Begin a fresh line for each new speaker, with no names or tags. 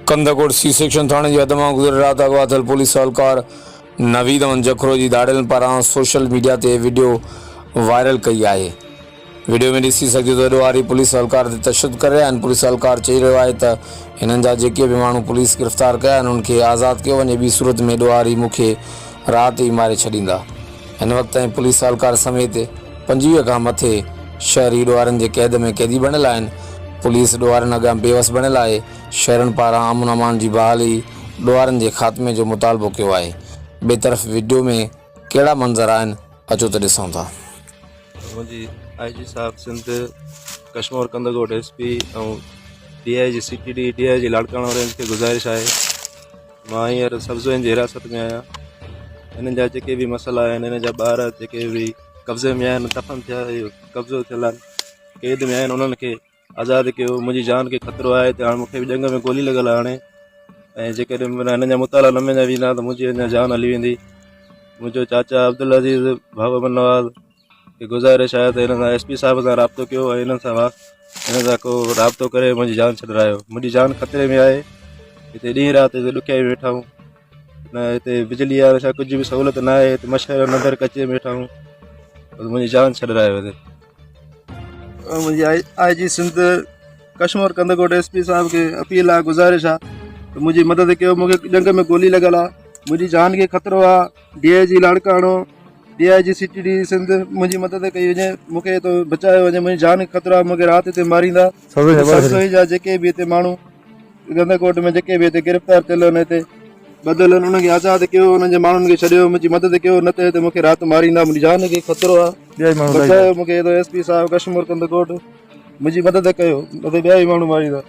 Kandhkot C section ٿاڻي جي حد مان گذريل رات اغوا ٿيل پوليس اهلڪار نويد احمد جکرو جي ڌاڙيلن پاران سوشل ميڊيا تي وڊيو وائرل ڪئي آهي. وڊيو ۾ ڏسي سگهجي ٿو ته ڏوهاري پوليس اهلڪار تي تشدد ڪري رهيا آهن، پوليس اهلڪار چئي رهيو آهي ته هنن جا جيڪي به ماڻهو پوليس گرفتار ڪيا آهن انهن کي آزاد ڪيو وڃي ٻي صورت ۾ ڏوهاري مون کي رات ئي ماري ڇڏيندا. هن وقت تائين پوليس اهلڪار سميت 25 کان مٿي شهري ڏوهارين جي قيد ۾ قيدي بڻيل آهن، پوليس ڏوهارين اڳيان بيوس بڻيل آهي، شهرين پاران امن امان جي بحالي، ڏوهارين جي خاتمي جو مطالبو ڪيو آهي. ٻئي طرف وڊيو ۾ ڪهڙا منظر آهن اچو ته ڏسون ٿا.
منهنجي آء جي صاحب Sindh Kashmore Kandhkot S P ۽ D I G C T D D I G Larkana range کي گذارش آهي مان هينئر سبزوئن جي حراست ۾ آهيان هنن جا جيڪي به مسئلا آهن هنن جا ٻار جيڪي به قبضي ۾ آهن دفن ٿيا قبضو ٿيل آهن قيد ۾ آهن انهن کي آزاد ڪيو منهنجي جان کي خطرو آهي ته هاڻي مون کي به ڄنگهه ۾ گولي لڳل آهي هاڻي ۽ جيڪڏهن معنيٰ هنن جا مطالعا نه مڃيا ويندا ته منهنجي اڃا جان هلي ويندي منهنجو چاچا عبدالعزيز ڀاء احمد نواز کي گذارش آهي ته هن سان ايس پي صاحب سان رابطو ڪيو ۽ هنن سان هن سان ڪو رابطو ڪري منهنجي جان ڇڏرايو منهنجي جان خطري ۾ آهي هتي ڏينهن رات هتي ڏکيائي ۾ ويٺا آهيون نه هتي بجلي آهي ڇا ڪجهه به سهولت نه آهي هتي مشهر نظر ڪچي ۾ ويٺا آهيون منهنجي جان ڇڏرايو هتي منهنجي I G Sindh Kashmore Kandhkot S P صاحب کي اپيل آ گذارش آ ته منهنجي مدد ڪيو مونکي ڄنگهه ۾ گولي لڳل آ منهنجي جان کي خطرو آ ڊي I جي Larkana D I G C T D Sindh منهنجي مدد ڪئي وڃي مونکي هتو بچايو وڃي منهنجي جان کي خطرو آ مونکي رات هتي ماريندا سرسوئي جا جيڪي به هتي ماڻهو ڪنڌڪوٽ ۾ جيڪي به هتي گرفتار ٿيل آهن هتي ٻڌل آهن انهن کي آزاد ڪيو انهن جي ماڻهن کي ڇڏيو منهنجي مدد ڪيو نه ته هتي مونکي رات ماريندا منهنجي جان کي خطرو آهي بچايو مونکي هتو ايس پي صاحب ڪشمور ڪنڌڪوٽ منهنجي مدد ڪيو نه ته ٻيا ئي ماڻهو ماريندا.